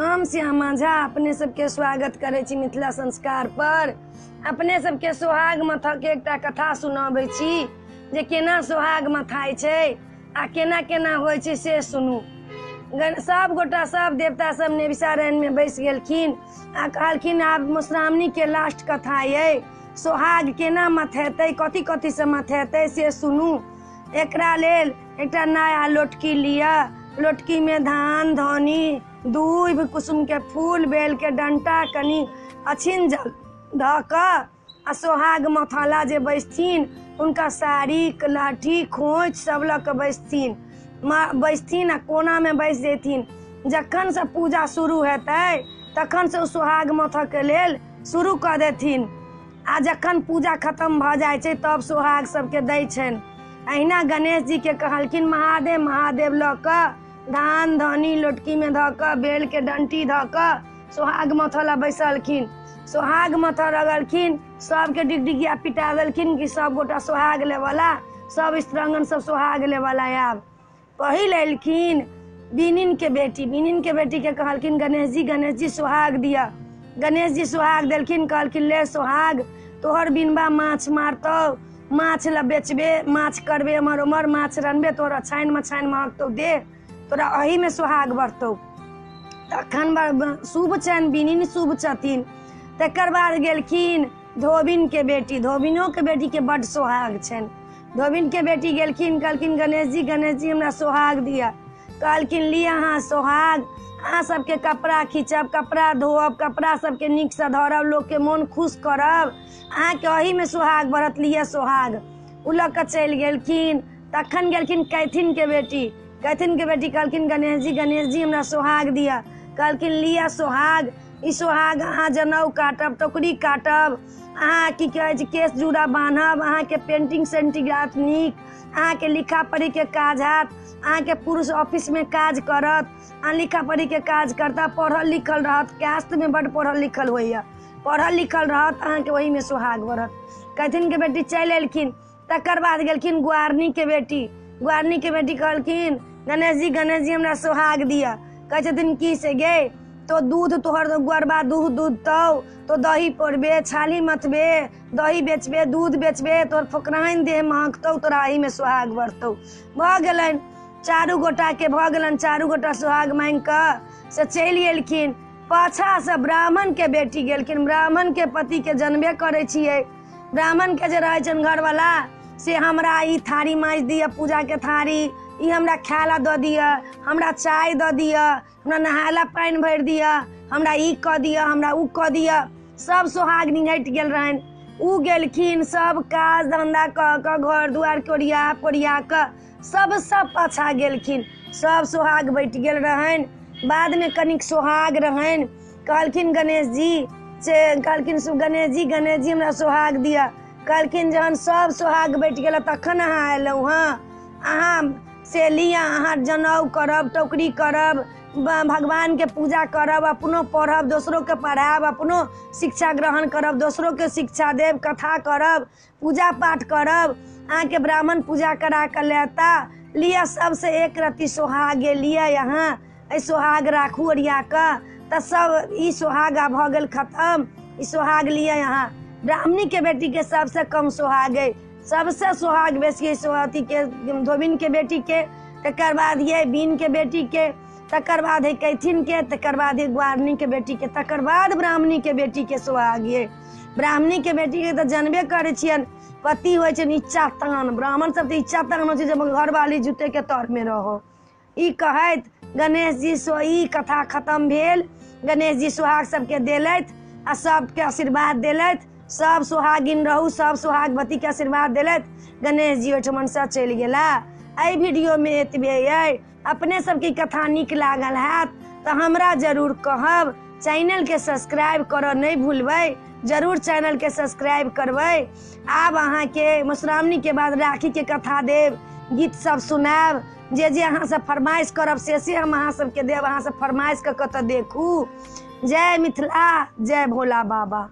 हम श्यामा झा अपने सबके स्वागत करै छी मिथिला संस्कार पर। अपने सबके सोहाग मथऽ के एकटा कथा सुनाबै छी जे केना सोहाग मथाइ छै आ केना केना होइ छै से सुनू। सब गोटा सब देवता सब नेविसारण्य में बैस गेलखिन आ कहलखिन आब मधुश्रावणी के लास्ट कथा ये, सोहाग केना मथेतै, कथी कथी से मथेतै से सुनू। एकरा लेल एकटा नया लोटकी लिअ, लोटकी में धान धनी दूभ कुसुम के फूल बेल के डंटा कनी अछिन जल धऽ कऽ आ सोहाग मथला जे बैसथिन हुनका साड़ी लाठी खोंच सब लऽ कऽ बैसथिन, बैसथिन आ कोना में बैस जेथिन। जखन से पूजा शुरू हेतै तखन से ओ सोहाग मथऽ के लेल शुरू कऽ देथिन आ जखन पूजा खत्म भऽ जाइ छै तब सोहाग सबके दै छनि। अहिना गणेश जी के कहलखिन महादेव महादेव लऽ कऽ धान धनी लोटकी में धऽ कऽ बेल के डंटी धऽ कऽ सोहाग मथऽ ला बैसलखिन। सोहाग मथऽ लगलखिन, सबके डिगडिगिया पिटा देलखिन कि सब गोटा सोहाग लेवला, सब स्त्रंगन सब सोहाग लेवला आयब। पहिल एलखिन बिनिन के बेटी, बिनिन के बेटी के कहलखिन गणेश जी गणेश जी सोहाग दिया। गणेश जी सोहाग देलखिन, कहलखिन ले सोहाग, तोहर बिनबा माछ मारतौ, माछ ला बेचबे, माछ करबे एम्हर ओम्हर, माछ रनबे, तोहर अछाइन मछाइन महकतौ दे, तोरा एही में सोहाग बढ़तौ। तखन शुभ छनि, बिनिन शुभ छथिन। तकर बाद गेलखिन धोबिन के बेटी, धोबिनो के बेटी के बड्ड सोहाग छनि। धोबिन के बेटी गेलखिन, कहलखिन गणेश जी गणेश जी हमरा सोहाग दिअ। कहलखिन लिअ अहाँ सोहाग, अहाँ सबके कपड़ा खींचब, कपड़ा धोअब, कपड़ा सबके नीकसँ धरब, लोकके मोन खुश करब, अहाँके एहीमे सोहाग बढ़त, लिअ सोहाग। ओ लऽ कऽ चलि गेलखिन। तखन गेलखिन कैथिन के बेटी, कैथिन के बेटी कहलखिन गणेश जी गणेश जी हमरा सोहाग दिअ। कहलखिन लिअ सोहाग, ई सोहाग अहाँ जनउ काटब, टोकरी काटब, अहाँ की कहै छै केश जूड़ा बान्हब, अहाँके पेंटिंग सेंटिंग हैत नीक, अहाँके लिखा पढ़ीके काज हैत, अहाँके पुरुष ऑफिसमे काज करत, अहाँ लिखा पढ़ीके काज करता, पढ़ल लिखल रहत, कास्टमे बड्ड पढ़ल लिखल होइए, पढ़ल लिखल रहत, अहाँके ओहिमे सोहाग बढ़त। कैथिन के बेटी चलि एलखिन। तकर बाद गेलखिन ग्वारनी के बेटी, ग्वारनी के बेटी कहलखिन गणेश जी गणेश जी हमरा सोहाग दिअ। कहै छथिन की से गे, तो दूध तोहर ग्वारबा दूध दूधतौ, तो दही पौरबे, छाली मथबे, दही बेचबे, दूध बेचबे, तोहर फोकराइन देह महकतौ, तोरा एहिमे सोहाग बढ़तौ। भऽ गेलनि चारू गोटाके, भऽ गेलनि चारू गोटा सोहाग मांगि कऽ से चलि एलखिन। पाछासँ ब्राह्मण के बेटी गेलखिन। ब्राह्मण के पति के जनबे करै छियै, ब्राह्मण के जे रहै छनि घरवाला से हमरा ई थारी माजि दिअ, पूजा के थारी, ई हमरा खाय ला दऽ दिअ, हमरा चाय दऽ दिअ, हमरा नहाय ला पानि भरि दिअ, हमरा ई कऽ दिअ, हमरा ओ कऽ दिअ, सब सोहाग निंघटि गेल रहनि। ओ गेलखिन सब काज धन्धा कऽ कऽ घर दुआरके ओरिया पोरिया कऽ सबसँ पाछा गेलखिन, सब सोहाग बटि गेल रहनि। बादमे कनिक सोहाग रहनि। कहलखिन गणेश जी से कहलखिन गणेश जी गणेश जी हमरा सोहाग दिअ। कहलखिन जहन सब सोहाग बटि गेल तखन अहाँ अयलहुँ हँ, अहाँ से लिअ, अहाँ जनउ करब, टोकरी करब, भगवान के पूजा करब, अपनो पढ़ब, दोसरोके पढ़ायब, अपनो शिक्षा ग्रहण करब, दोसरोके शिक्षा देब, कथा करब, पूजा पाठ करब, अहाँके ब्राह्मण पूजा करा कऽ लेता, लिअ सबसँ एक रत्ती सोहाग लिअ, यहाँ एहि सोहाग राखू ओरिया कऽ, तऽ सब ई सोहाग आब भऽ गेल खतम, ई सोहाग लिअ यहाँ। ब्राह्मणी के बेटी के सबसँ कम सोहाग अइ, सबसँ सोहाग बेसी अइ अथी के धोबिन के बेटी के, तकर बाद ये बीन के बेटी के, तकर बाद है कैथिन के, तकर बाद है ग्वारनी के बेटी के, तकर बाद ब्राह्मणी के बेटी के सोहाग ये। ब्राह्मणी के बेटी के तऽ जनबे करै छियनि, पति होइ छनि इच्छा तान, ब्राह्मण सब तऽ इच्छा तान होइ छै जे घरवाली जूते के तरमे रहो। ई कहैत गणेश जी सो ई कथा खत्म भेल। गणेश जी सोहाग सबके देलथि आ सबके आशीर्वाद देलथि, सब सोहागिन रहू, सब सोहागवती के आशीर्वाद देलथि। गणेश जी ओहिठमनसँ चलि गेला। एहि वीडियोमे एतबे अइ। अपने सबके कथा नीक लागल हैत तऽ हमरा जरूर कहब। चैनलके सब्सक्राइब करऽ नहि भूलबै, जरूर चैनलके सब्सक्राइब करबै। आब अहाँके मधुश्रावणीके बाद राखीके कथा देब, गीत सब सुनायब, जे जे अहाँ सब फरमाइश करब से से हम अहाँ सबके देब। अहाँ सब फरमाइश कऽ कऽ तऽ देखू। जय मिथिला, जय भोला बाबा।